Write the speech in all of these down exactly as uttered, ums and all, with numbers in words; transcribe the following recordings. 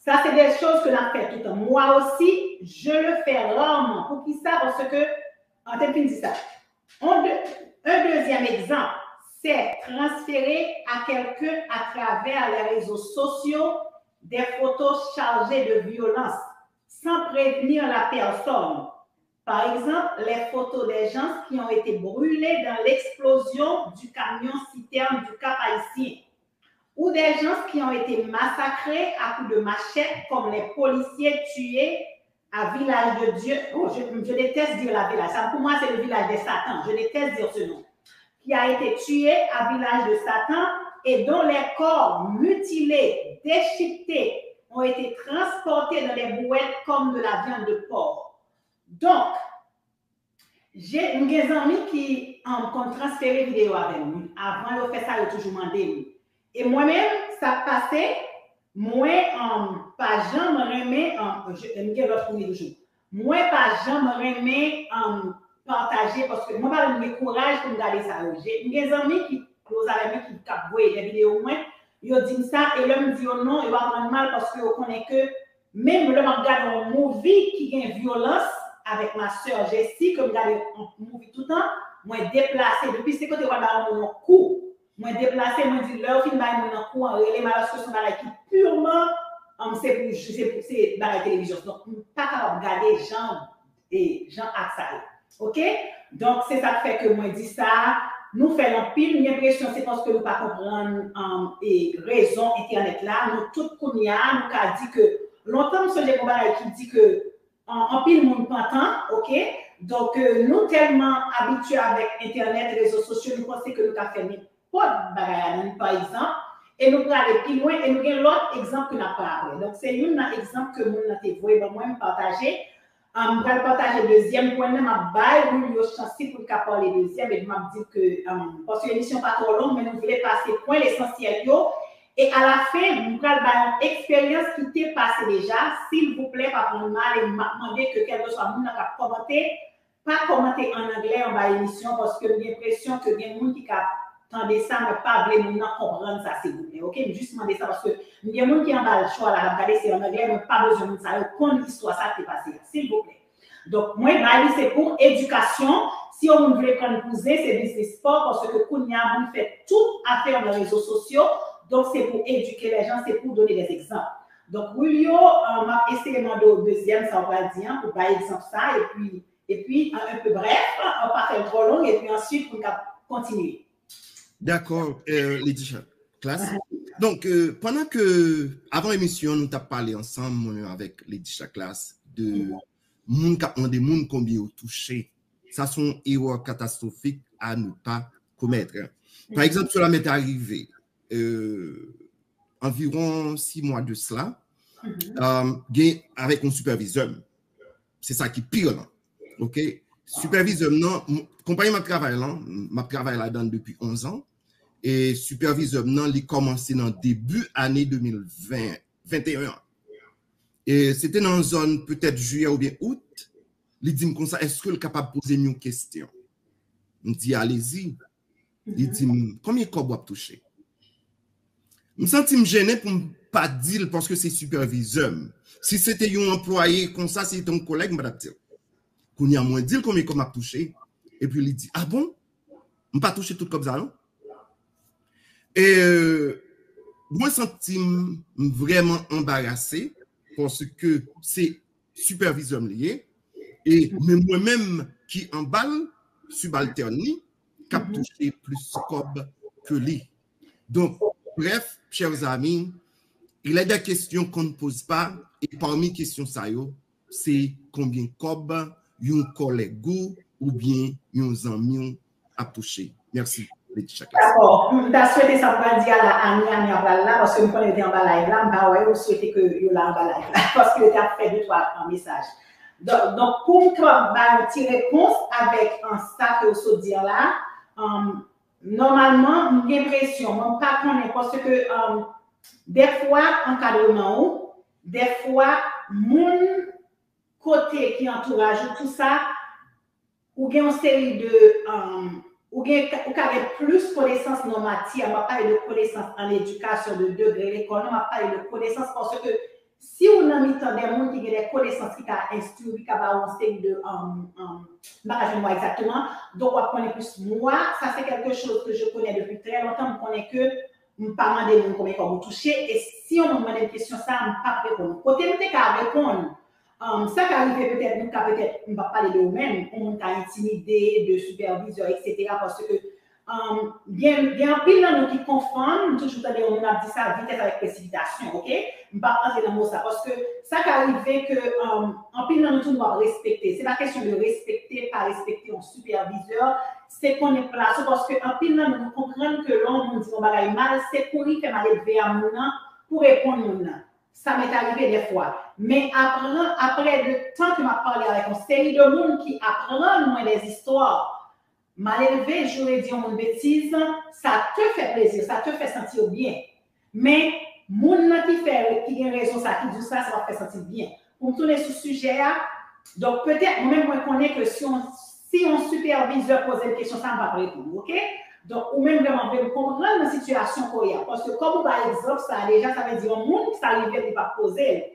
Ça, c'est des choses que nous faisons tout le temps. Moi aussi, je le fais rarement. Pour qui ça? Parce que, en fait, je dis ça. Un, de- un deuxième exemple, c'est transférer à quelqu'un à travers les réseaux sociaux des photos chargées de violence sans prévenir la personne. Par exemple, les photos des gens qui ont été brûlés dans l'explosion du camion citerne du Cap Haïtien ou des gens qui ont été massacrés à coups de machette comme les policiers tués à Village de Dieu. Oh, je, je déteste dire la village. Ça, pour moi, c'est le village de Satan. Je déteste dire ce nom. Qui a été tué à Village de Satan et dont les corps mutilés, déchiquetés, ont été transportés dans des brouettes comme de la viande de porc. Donk, je, m gen zanmi ki um, konn transfere videyo avè m. Avan yo fè sa, yo toujou mande m. E mwen menm, sa k pase, mwen um, pa janm renmen, um, je- m gen lòt pou li toujou. Mwen pa janm renmen um, pataje, paske mwen pa renmen gen kouraj pou m gade sa yo. Je- M gen zanmi ki close avè mwen, ki k ap voye de videyo mwen, yo di m sa, e lè m di yo non, yo ap pran mal paske yo konnen ke menm lè m ap gade yon movie ki gen vyolans avèk ma sè Jessie, ke m gade yon movie toutan, mwen deplase. Depi se kote yo pral ba yon moun yon kou, mwen deplase, mwen di, lè yo fin bay moun nan kou an, rele m, alòske se yon bagay ki purman, um, se pou, se pou, se bagay televizyon. Donk, m pa kapab gade jan, e, jan ak sa yo. Oke? Donk, se sa k fè ke mwen di sa. Nou fè l anpil. M gen enpresyon se paske nou pa konprann um, e rezon entènèt la. Nou tout kounye a, nou ka di ke lontan m sonje gon bagay ki di ke an- anpil moun pantan, oke? Donk, euh, nou tèlman abitye avèk entènèt, rezo sosyo, nou panse ke nou ka fè nenpòt bagay ladan li, pa egzanp, e nou prale pi lwen, e nou gen lòt egzanp ke n ap pran apre. Donk, se youn nan egzanp ke moun nan te voye ban mwen, m pataje. Ah, m pral pataje dezyèm pwen nan, m ap bay Julio chans li pou l ka pale dezyèm, epi m ap di ke, ah, paske emisyon pa twò long, men nou vle pase pwen lesansyèl yo. E alafen, m pral bay yon eksperyans ki te pase deja. Silvouplè, pa pran mal, e m ap mande ke kèlkeswa moun nan k ap kòmante, pa kòmante an anglè anba emisyon, paske m gen enpresyon ke gen moun ki ka tande sa, mwen pa vle moun nan konprann sa, silvouplè. Oke, m jis mande sa, paske m gen moun ki anba l chwa la, k ap gade, se an anglè, mwen pa bezwen moun sa yo konn istwa sa k te pase a, silvouplè. Donk, mwen bay li se pou edikasyon. Si yon moun vle pran l pou zen, se biznis pa w, paske kounye a moun fè tout afè nan rezo sosyo. Donk, se pou edike lèjan, se pou done dè egzanp. Donk, Julio, euh, m ap eseye mande w dezyèm sa w pral di an, pou bay egzanp sa, epi, epi, euh, un peu bref, euh, pa fè l twò long, epi answit, pou n ka kontinye. Dakò, euh, Lady Chaklas. Donk, euh, pandan ke, avan emisyon, nou t ap pale ansanm, mwen menm avèk Lady Chaklas, de moun k ap mande moun konbyen yo touche. Sa se yon erè katastwofik a ne pa komèt. Pa egzanp, sela m'est arrivé, euh, anviwon sis mwa de sela, euh, gen avèk yon sipèvizè m. Se sa ki pire lan. Oke? Sipèvizè m nan, m- konpayi m ap travay lan, m ap travay ladan l depi onz an. E sipèvizè m nan, li kòmanse nan debi ane de mil ven, venteyen an. E se te nan zòn petèt jiyè oubyen out, li di m konsa, èske l kapab poze m yon kesyon? M di, alezi. Li di m, konbyen kòb w ap touche? M santi m jennen pou m pa di l paske se sipèvizè m. Si se te yon anplwaye konsa, si se te yon kolèg, m pa t ap di l. Kounye a, mwen di l konbyen kòb m ap touche. Epi li di, a bon? M pa touche tout kòb sa non. E mwen santi m vrèman anbarase paske se sipèvizè m li ye. E men mwen menm ki anba l, sibaltèn li, k ap touche plis kòb ke li. Donk, bref, chers amis, il est des questions qu'on ne pose pas, et parmi kesyon sa yo, se konbyen kòb yon kòlèg ou oubyen yon zanmi w ap touche. Mèsi, Lady Chaklas. Dakò. M ta swete sa m pral di a la, Ani, Ani ap pral la, paske m konnen yo te anba live la, m pa wè yo, m swete ke yo la anba live la, paske yo te ap fè de twa, ah, mesaj. Donk, donk, pou m kapab bay yon ti repons avèk, ah, sa ke w sot di a la, ah, nòmalman, m gen enpresyon, mwen m pa konnen, paske, ah, dèfwa, ankadreman ou, dèfwa, moun kote ki antouraj ou, tou sa, ou gen yon seri de, um, ou gen, ou ka gen plis konesans nan matyè, m ap pale de konesans an edikasyon, de degre lekòl, non, m ap pale de konesans paske nan mitan de moun ki gen de konesans ki ka enstwi, ki ka ba w yon seri de, um, um, m pa ka jwenn mo a egzakteman. Donk, w ap konnen plis. Mwen, sa se quelque chose que je connais depuis très longtemps. M konnen ke m pa mande moun konbyen kòb ou touche. E si yon moun mande m kesyon sa, m p ap reponn. Kote m te ka reponn, um, sa ka rive petèt, nou ka petèt, m p ap pale de ou menm, yon moun ka entimide de sipèvizè, et cetera, paske Um, gen, gen anpil nan nou ki konfonn, m toujou tande yon moun ap di sa, vitès avèk presipitasyon, oke? M p ap antre nan mo sa, paske sa ka rive ke, um, anpil nan nou tou nou ap respekte. Se pa kesyon de respekte, pa respekte yon sipèvizè, se konnen plas ou, paske anpil nan nou, nou konprann ke lè yon moun di yon bagay mal, se kouri fè malelve a moun nan pou reponn moun nan. Sa mèt arive dèfwa. Men apre, apre de tan ke m ap pale avèk yon seri de moun ki aprann mwen dèzistwa, malelve, joure di yon moun betiz, sa te fè plezi, sa te fè santi w byen. Men, moun nan ki fè, ki gen rezon sa, ki di w sa, sa pa fè santi l byen. Pou m tounen sou sijè a, donk, petèt, mwen menm, mwen konnen ke si yon, si yon sipèvizè poze m kesyon sa, m p ap reponn, oke? Donk, ou menm vrèman vle m konprann nan sitiyasyon ke w ye a. Paske, kòm ou bay egzanp sa a deja, sa vle di yon moun ki sa rive, li p ap poze l.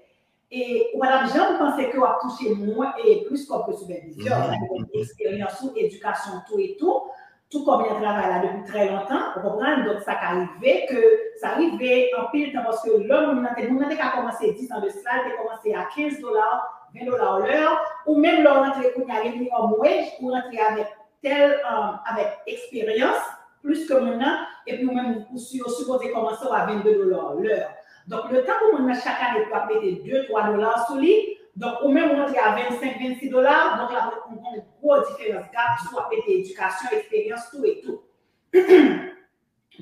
E ou pa t ap janm panse ke w ap touche mwen e plis kòb ke sipèvizè. Sa gen eksperyans ou, edikasyon tou e tou. Tou kòm nan travay la depi trè lontan, ou konprann? Donk, sa ka rive ke, sa rive anpil tan, paske lè moun nan te, moun nan te ka kòmanse diz an de sila, li te kòmanse a kenz dola, ven dola lè, ou menm lè w rantre kounye a, gen minimum wage, ou rantre avèk tèl, um, avèk eksperyans, plis ke moun nan, epi ou menm, ou si, yo sipoze kòmanse w a vennde dola lè. Donk, letan pou moun nan chak ane pou ap mete de, twa dola sou li, donk, ou menm ou rantre a vennsenk, vennsis dola, donk, la, ou gen yon gwo diferans gap si w ap mete edikasyon, eksperyans, tou e tou.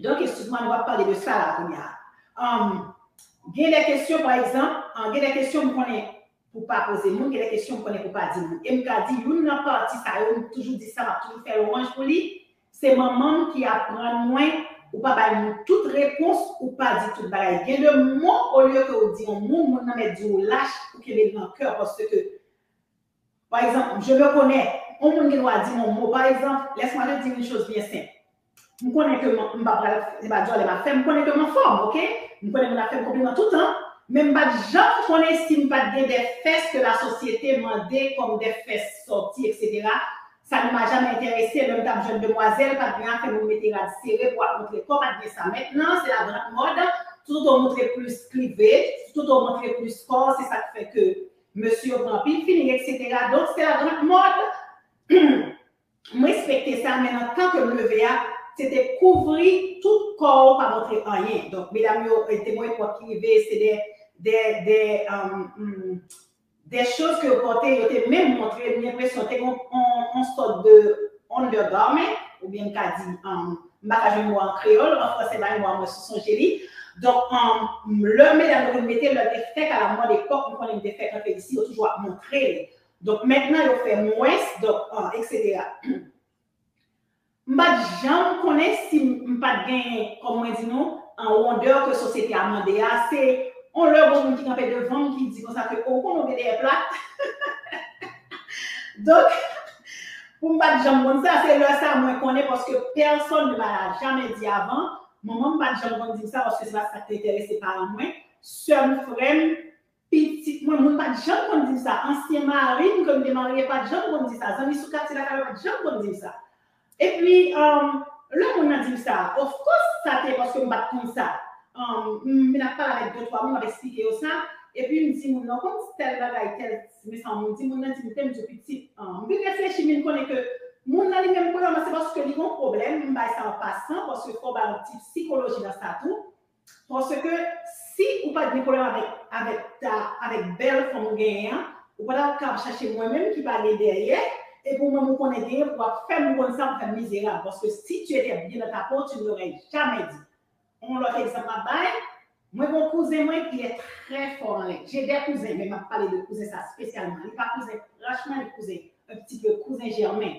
Donk, eskiz mwen, nou ap pale de sa la kounye a. Um, gen de kesyon, pa egzanp, uh, gen de kesyon m konnen pou pa poze moun, gen de kesyon m konnen pou pa di moun. E m ka di, youn nan pati sa yo, m toujou di sa, m ap toujou fè lwanj pou li, se manman m ki aprann mwen, ou pa bay moun tout repons, ou pa di tout bagay. Gen de mo, olye ke ou di yon moun, moun nan mèt di w lach, ou kenbe l nan kè, paske, pa egzanp, je me connais, yon moun gen dwa di m yon mo, pa egzanp, laisse-moi te dire une chose bien simple. M konnen ke m, m pa pral, se pa dyòlè m ap fè, m konnen ke m anfòm, oke? M konnen moun ap fè m konpliman toutan, men m pa t janm konnen si m pa t gen de fès ke lasosyete mande kòm de fès sòti, et cetera. Ça ne m'a jamais intéressé, lè m t ap jwenn demwazèl, pa t gen afè moun mete rad sere pou ap montre kò, pa t gen sa. Mentnan, se la grande mode, tout oto montre plis cleavage, tout oto montre plis kò, se sa k fè ke mesye yo pran anpil feeling, et cetera. Donk, se la grande mode. M respekte sa, men nan tan ke m leve a, se te kouvri tout kò w, pa montre anyen. Donk, medam yo, e, te gon epòk ki rive, se de, de, de, um, mm, de choz ke yo pòte, yo te menm montre, m gen enpresyon, te gon on, on sòt de undergarment, oubyen m ka di, um, m pa ka jwenn mo an kreyòl, an fransè, bay mo a mwen sou sonje li. Donk, um, lè medam yo vin mete, lè te fèk a la mòd epòk, m konnen m te fèk antre isi, yo toujou ap montre l. Donk, mentnan, yo fè mwens, donk, an, et cetera. M pa t janm konnen si m, m pa t genyen, kòm mwen di nou, an wondè ke sosyete a mande a. Se yon lè gon moun ki kanpe devan m ki di konsa ke, "O, ou konnen w gen dèyè plat?" Donk, pou m pa t janm konn sa, se lè sa mwen konnen, paske personne ne m'a jamais dit avant. Manman m pa t janm konn di m sa, paske se pa sa k te enterese paran mwen. Sè m, frè m, pitit mwen, moun pa t janm konn di m sa. Ansyen mari m ke m te marye pa t janm konn di sa. Zanmi sou katye lakay yo pa t janm konn di m sa. Epi, um, lè moun nan di m sa, of course, sa te paske m pa t konn sa. Um, m vin ap pale avèk de twa moun, m ap eksplike yo sa. Epi m di moun nan, konn tèl bagay, tèl, men sa moun di, moun nan di m, te m di w pitit. Um, m vin reflechi, m vin konnen ke moun nan li menm, premyèman, se paske li gen yon pwoblèm, m bay sa an pasan, paske fò w bay yon ti sikoloji nan sa tou. Paske si ou pa t gen pwoblèm avèk, avèk ta, avèk bèl fanm ou genyen an, ou pa t ap ka ap chache mwen menm ki pa gen dèyè, epi ou menm ou konnen genyen pou w ap fè m konn sa pou fè m mizerab. Paske si tu étais bien dans ta peau, tu ne l'aurais jamais dit. Yon lòt egzanp m ap bay, mwen gen yon kouzen mwen ki est très fort en lettres. J'ai des cousins, men m ap pale de kouzen sa espesyalman. Li pa kouzen prach mwen, li kouzen, un petit peu kouzen jèmen.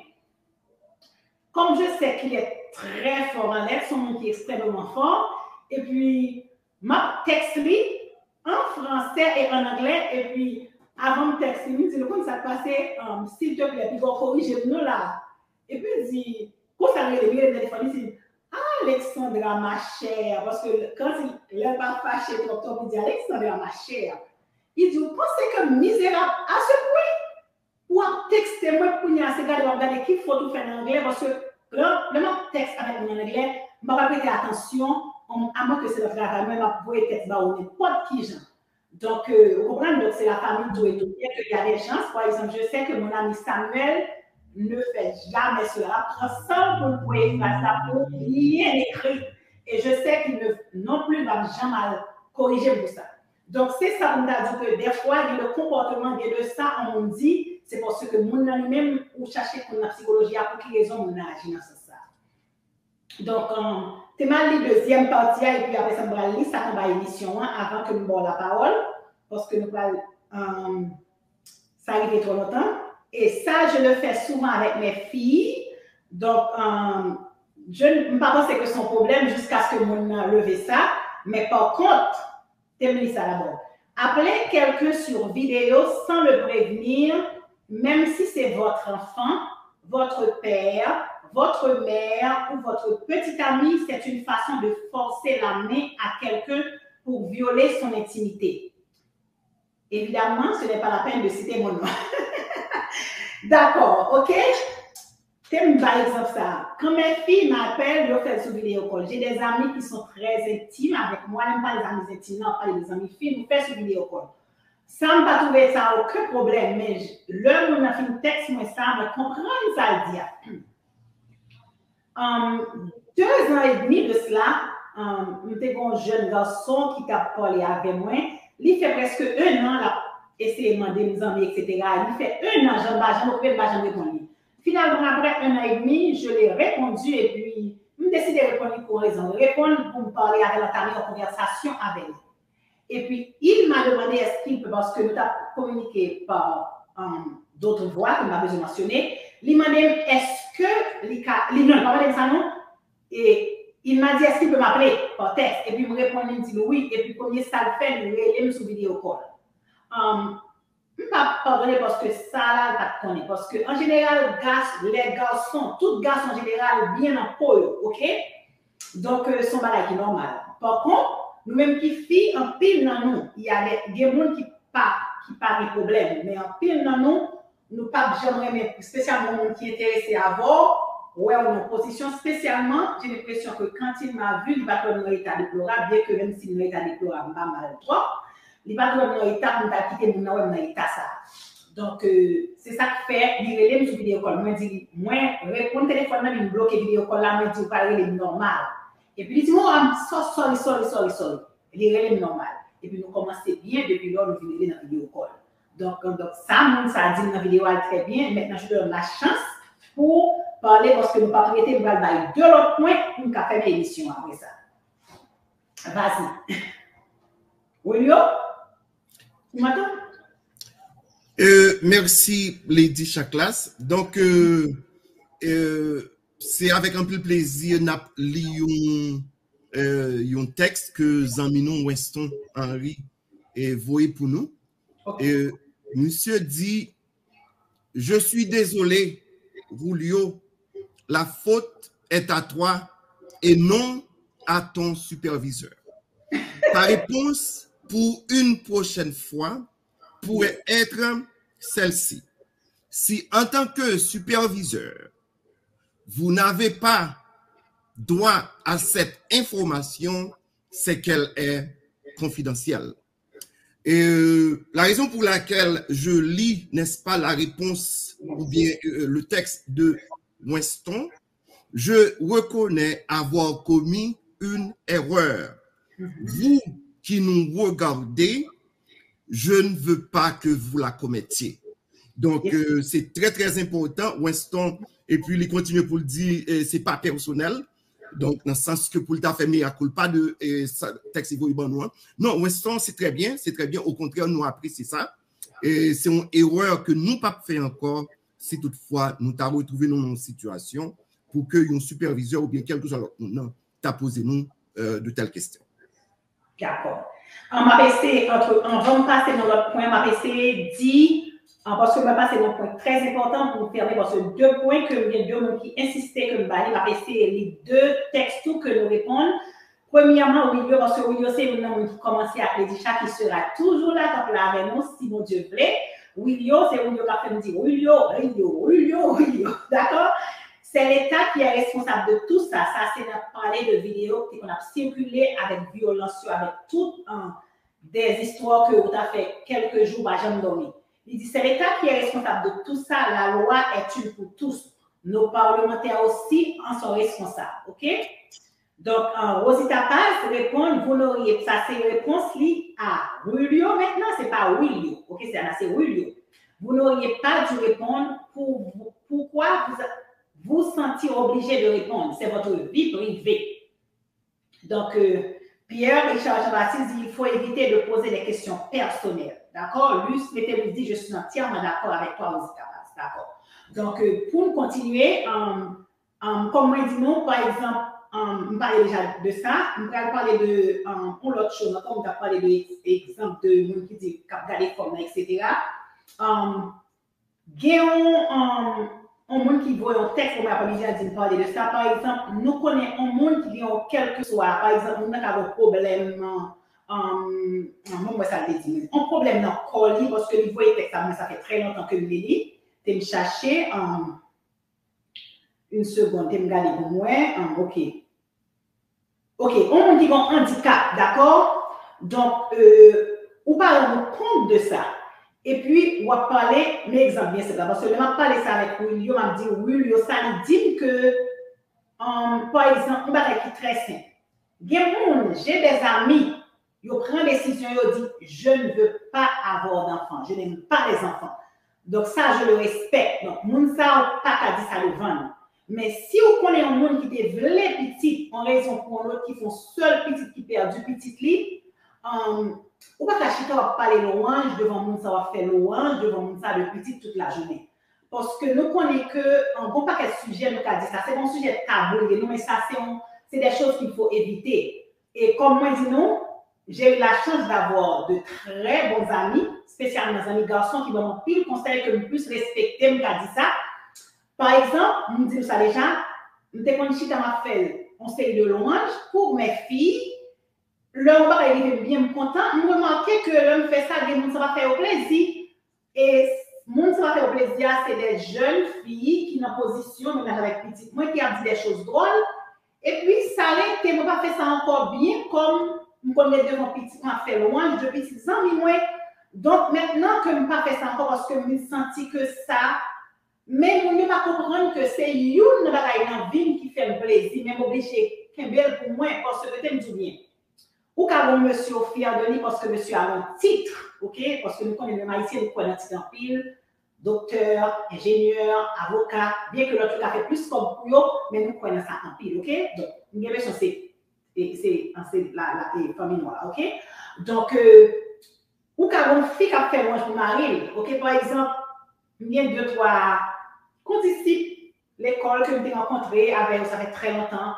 Comme je sais qu'il est très fort en lettres, se yon moun ki ekstrèmeman fò, epi m ap tèks li an fransè e an anglè, epi avan m tèks li, m di l, ou konn sa k pase, um, silteplè, piga w korije m non la. Epi l di, konsa l rele m, li rele m nan telefòn, li di, Alexandra, ma chère, paske kan si, lè l pa fache twòp twòp, li di, Alexandra, ma chère. Li di, ou panse ke m mizerab a se pwen? Ou ap tekste mwen kounye a, se gade w ap gade ki fot ou fè nan anglè, paske lè, lè m ap tèks avèk moun an anglè, m pa pral prete atansyon, amwen ke se nan travay mwen, m ap voye tèks ba ou nenpòt ki jan. Donk, euh, ou konprann? Donk, c'est la famille tout et tout. Bien que il y a des gens, par exemple, je sais que mon ami Samuel ne fait jamais cela. Pran san l pou l voye fraz la pou li bien écrit. Et je sais qu'il ne, non plus, va janm al korije m pou sa. Donk, se sa pou m ta di ke dèfwa, gen de konpòtman, gen de sa yon moun di, se paske moun nan li menm, ou chache konn nan sikoloji a, pou ki rezon moun nan aji nan sans sa. Donk, um, te m al li dezyèm pati a, epi apre sa, m pral li sa k anba emisyon an, avan ke m ba w lapawòl, paske nou pral, um, sa rive twò lontan. Et ça, je le fais souvent avec mes filles. Donk, um, je, m pa panse ke se yon pwoblèm jiskaske moun nan leve sa. Men pa kont, te m li sa dabò. Appeler quelqu'un sur vidéo sans le prévenir, même si c'est votre enfant, votre père, votre mère ou votre petit ami, c'est une façon de forcer la main à quelqu'un pour violer son intimité. Évidemment, ce n'est pas la peine de citer mon nom. D'accord, ok? Te m bay egzanp sa a. Quand mes filles m'appellent, yo fè l sou video call. J'ai des amis qui sont très intimes avec moi. Lè m pale zanmi entim nan, m pale de zanmi fi, nou fè sou video call. Sa, m pa twouve sa okenn pwoblèm, men j-, lè moun nan fin tèks mwen sa, mwen konprann sa l di a. Um, deux ans et demi de cela, um, m te gen yon jèn gason ki t ap pale avè mwen. Li fè prèske un an l ap eseye mande m zanmi, et cetera. Li fè un an, jan m pa janm okipe l, m pa janm reponn li. Finalman, après un an et demi, je l'ai répondu epi m deside reponn li pou yon rezon. Reponn pou m pale avè l, antame yon konvèsasyon avè li. Et puis, il m'a demandé est-ce qu'il peut, paske nou t ap kominike pa, um, d'autres voies ke m pa bezwen mansyone, li mande m èske li ka, li, non, li pa mande m sa non, et il m'a dit est-ce qu'il peut m'appeler par texte, epi m reponn li, m di l wi, epi premye sa l fè, li rele m sou video call. Um, M p ap padone paske sa la, l pa t konnen. Paske, an jeneral, gas-, lè gason, tout gason an jeneral byen nan po yo, oke? Donk, euh, se yon bagay ki nòmal. Pa kont, nou menm ki fi, anpil nan nou, y a de, gen moun ki pa, ki pa gen pwoblèm, men anpil nan nou, nou p ap janm renmen, espesyalman yon moun ki enterese avè w, wè w nan pozisyon, espesyalman, j'ai l'impression que quand il m'a vu, li pa t wè m nan eta deplorab, byen ke menm si m nan eta deplorab, m pa mal twòp, li pa t wè m nan eta pou m ta kite moun nan wè m nan eta sa a. Donk, euh, se sa k fè li rele m sou video call. Mwen di li, mwen reponn telefòn nan, li bloke video call la, mwen di, ou pral rele m nòmal. Epi li di, oh, I'm so sorry, sorry, sorry, sorry. Li rele m nòmal. Epi nou kòmanse byen depi lò nou vin rele nan video call. Donk, donk, sa moun sa di m nan videyo a, l trè byen. Maintenant, je te donne la chance pou pale, paske nou p ap rete, m pral bay de lòt pwen pou m ka fèmen emisyon an apre sa. Vas-y. Wilio, tu m'entends? Euh, merci, Lady Chaklas. Donk, euh, euh, se avèk anpil plezi n ap li yon, euh, yon tèks ke zanmi nou, Winston Henry, eh, voye pou nou. Eh, misye di, je suis désolé, Julio, la faute est à toi et non à ton superviseur. Ta réponse pour une prochaine fois pourrait être celle-ci. Si en tant que superviseur, vous n'avez pas droit à cette information, c'est qu'elle est confidentielle. Et, euh, la raison pour laquelle je lis, n'est-ce pas, la réponse ou bien, euh, le texte de Winston, je reconnais avoir commis une erreur. Vous qui nous regardez, je ne veux pas que vous la commettiez. Donk, euh, se trè, trè enpòtan. Winston, epi li kontinye pou l di, eh, se pa pèsonèl. Donk, nan sans ke pou l ta fè mea culpa de, eh, sa, tèks li voye ban nou an. Non, Winston, se trè byen, se trè byen. Okontrè, nou apresye sa. E se yon erè ke nou p ap fè ankò si toutfwa nou ta retwouve nou nan yon sitiyasyon pou ke yon sipèvizè oubyen kèlkeswa lòt moun nan ta poze nou, eh, de tèl kesyon. Dakò. An, m ap eseye, antre, anvan m pase nan lòt pwen, m ap eseye di, an, paske mwen pase nan pwen trè enpòtan pou m fèmen, paske de pwen ke m gen de moun ki ensiste ke m ba li, m ap eseye li de tèks tou ke nou reponn. Premyèman, Wilio, paske Wilio se youn nan moun ki kòmanse ak Lady Sha, ki sera toujours là, k ap la avè nou, si Bondye vle. Wilio, se Wilio k ap fè m di Wilio, Wilio, Wilio, Wilio. Dakò? C'est l'État qui est responsable de tout ça. Sa se nan pale de videyo ki te konn ap sikile avèk vyolans yo, avèk tout, euh, des histoires ke ou ta fè kèlke jou, pa janm dòmi. Li di, c'est l'État qui est responsable de tout ça, la loi est une pour tous. Nos parlementaires aussi en sont responsables, ok? Donk, euh, Rosita Paz reponn, vous n'auriez, sa se repons li a Julio mentnan, se pa Wilio, ok, se, se Julio. Vous n'auriez pas dû répondre pour, pourquoi vous, vous sentir obligé de répondre, c'est votre vie privée. Donc, euh, Pierre Richard Jean-Baptiste dit, il faut éviter de poser des questions personnelles. D'accord? Luce Métellus dit, je suis entièrement d'accord avec toi, Rosita Paz. D'accord. Donk, euh, pou n kontinye, euh, euh, kòm mwen di nou, pa egzanp, euh, m pale deja de sa, m pral pale de, euh, yon lòt chòz ankò, m t ap pale de egzanp de moun ki di, k ap gade fòm nan, et cetera. Euh, Gen yon, um, yon moun ki voye yon tèks pou mwen, apre midi a di m pale de sa. Pa egzanp, nou konnen yon moun ki gen yon kèlkeswa, pa egzanp, moun nan ka gen yon pwoblèm, um, um, mwen, mwen sa l te di, yon pwoblèm nan kò li, paske li voye tèks la, mwen, sa fè trè lontan ke m li li, te m chache, um, yon segonn, te m gade pou mwen, um, ok. Ok, yon moun ki gen yon andikap, dakò? Donk, euh, ou pa rann ou kont de sa. Epi, w ap pale, men egzanp byen senp la, paske lè m ap pale sa avèk Wilio, m ap di, Wilio, sa li di m ke, um, pa egzanp, yon bagay ki trè senp. Gen moun, j'ai des amis, yo pran desizyon, yo di, je ne veux pas avoir d'enfants, je n'aime pas les enfants. Donk, sa, je le respecte. Donk, moun sa yo pa ka di sa devan nou. Men si ou konnen yon moun ki te vle pitit, yon rezon pou yon lòt, ki fè yon sèl pitit, ki pèdi pitit li, um, ou pa ka chita w ap pale lwanj devan moun sa, w ap fè lwanj devan moun sa de pitit tout lajounen. Paske nou konnen ke, um, gon pakèt sijè nou ka di sa, se pa yon sijè tabou li ye, non, men sa se yon, c'est des choses qu'il faut éviter. E kòm mwen di nou, j'ai eu la chance d'avoir de très bons amis, espesyalman zanmi gason ki ban m anpil konsèy ke m plis respekte, m ka di sa. Pa egzanp, m di nou sa deja, m te konn chita m ap fè yon seri de lwanj pou mes filles. Lè yon bagay rive m byen, m kontan, m remake ke lè m fè sa, gen moun sa pa fè yo plezi. E moun sa pa fè yo plezi a, se de jèn fi ki nan pozisyon mennaj avèk pitit mwen ki ap di de choz dwòl. Epi, sa rete, mwen pa fè sa ankò byen, kòm m konn ret devan pitit mwen ap fè lwanj de pitit zanmi mwen. Donk, mentnan ke m pa fè sa ankò, paske m santi ke sa, men moun yo pa konprann ke se youn nan bagay nan vi m ki fè m plezi, men m oblije kenbe l pou mwen, paske te m di w byen. Ou ka gen yon mesye ou fyè de li paske mesye a gen yon tit, ok? Paske nou konnen nou menm Ayisyen, nou kwè nan tit anpil. Doktè, enjenyè, avoka, byen ke lòt yo ka fè plis kòb pou yo, men nou kwè nan sa anpil, ok? Donk, m gen enpresyon se, e, se, se la, la, e, fanmi nou a, ok? Donk, euh, ou ka gen yon fi k ap fè lwanj pou mari l, ok? Pa egzanp, m gen de, twa kondisip lekòl ke m te rankontre avè yo, sa fè trè lontan.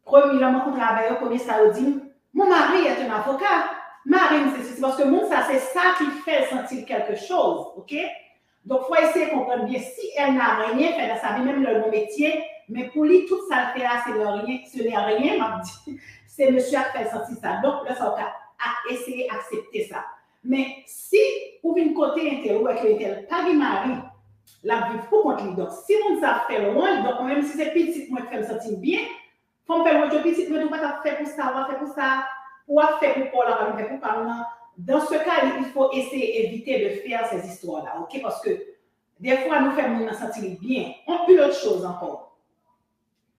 Premye, lè m rankontre avè yo, premye sa yo di m, mon mari est un avocat. Mari m se sesi, paske moun sa, se sa ki fè l santi l quelque chose, ok? Donk, fò eseye konprann byen, si elle n'a rien fait dans sa vie, menm lè l gon metye, men pou li, tout sa l fè a, se le rien, ce n'est rien, m ap di, se mesye a k fè l santi sa. Donk, lè sa, ou ka a, eseye aksepte sa. Men, si ou vin kote entèl, ou wè ke entèl pa gen mari, l ap viv pou kont li. Donk, si moun sa ap fè lwanj, donk, mwen menm si se pitit mwen k fè m santi m byen, fò m fè lwanj de pitit mwen, tou pa t ap fè pou sa, w ap fè pou sa, ou ap fè pou pa w la, pa vin fè pou pa m nan. Dans ce cas, il faut essayer éviter de faire ces histoires-là, ok? Paske, dèfwa, nou fè moun nan santi li byen. On, une autre chose encore.